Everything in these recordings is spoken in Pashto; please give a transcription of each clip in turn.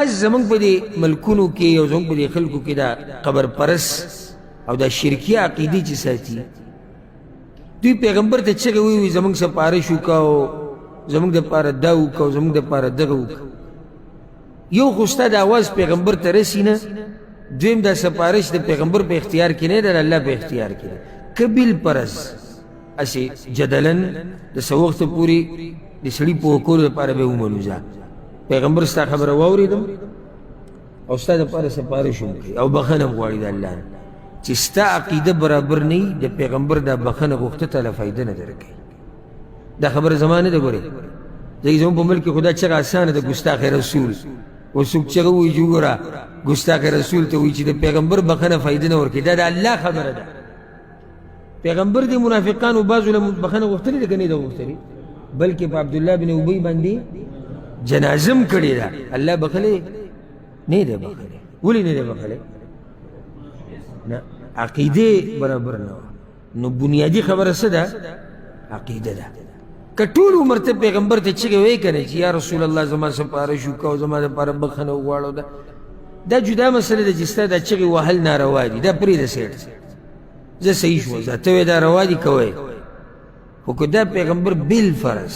زمونږ په دې ملکونو کې او زمونږ په دې خلکو کې دا قبر پرس او دا شرکي عقیدې چې ساتي، دوی پیغمبر ته چغې ووایي زمونږ سپارش وکړه او زمونږ دپاره دا وکړه او زمونږ دپاره دغه وکړه. یو خو ستا د اواز پیغمبر ته رسي نه، دویم دا سپارش د پیغمبر په اختیار کې نه دی، د الله په اختیار کې دی. که بالفرض هسې جدلاً د څه وخته پورې د سړي پوه کولو لپاره به ومنو، ځه پیغمبر ستا خبره واورېدم او ستا دپاره سفارش هم کوي او بخښنه هم غواړي د الله نه، چې ستا عقیده برابر نه وي د پیغمبر دا بخښنه غوښته ته له فایده نه درکوي. دا خبره زما نه ده ګورې، ځکه زموږ په ملک کې خو دا چغه اسانه ده، ګستاخ رسول. اوس څوک چغه ووایي چې وګوره ګستاخ رسول ته وایي چې د پیغمبر بخښنه فایده نه ورکوي، دا د الله خبره ده. پیغمبر دې منافقانو بعضو له بخښنه غوښتلې ده که نه ده غوښتلې؟ بلکې په عبدالله بن ابی باندې جنازه هم کړې ده، الله بخښلی نه دی بخښلی. ولې نه دی بخښلی؟ نه، عقیدې برابر نه وه. نو بنیادي خبره څه ده؟ عقیده ده. که ټول عمر ته پیغمبر ته چغې وایې که نه چې یا رسول الله زما سفارش وکړه او زما دپاره بخښنه وغواړه، دا جدا مسله ده چې ستا دا چغې وهل ناروا دي، دا پرېږده سیټ، زه صحیح شوم، زه ته وایې دا روا دي کوی. خو که دا پیغمبر بالفرض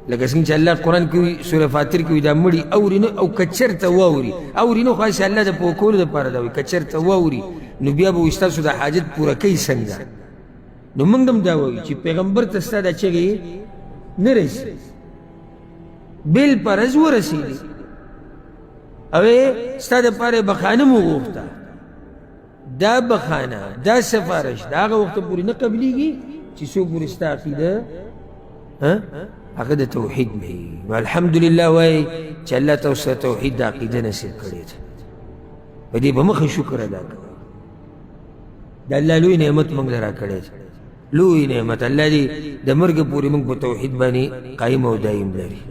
لکه څنګه چې الله قرآن کې وایي، سوره فاطر کې وایي، دا مړي اوري نه، او که چېرته واوري، اوري نه خو هسې الله د پوه کولو دپاره دا وایي، که چېرته واوري نو بیا به ستاسو د حاجت پوره کوي څنګه؟ نو موږ هم دا وایو چې پیغمبر ته ستا دا چغې نه رسي، بالفرض ورسېدې او ستا دپاره یې بخښنه مو وغوښته، دا بخانه دا سفارش دا هغه وخت پورې نه قبلیږي چې څو پورې ستا عقیده هغه د توحید نه وي. نو الحمدلله وایي چې الله تاسو ته توحید د عقیده نصیب کړې ده، په دې به مخه شکر ادا کوئ. د الله لوی نعمت موږ له راکړی دی، لوی نعمت. الله دې د مرګ پورې موږ په توحید باندې قایم او دایم لري.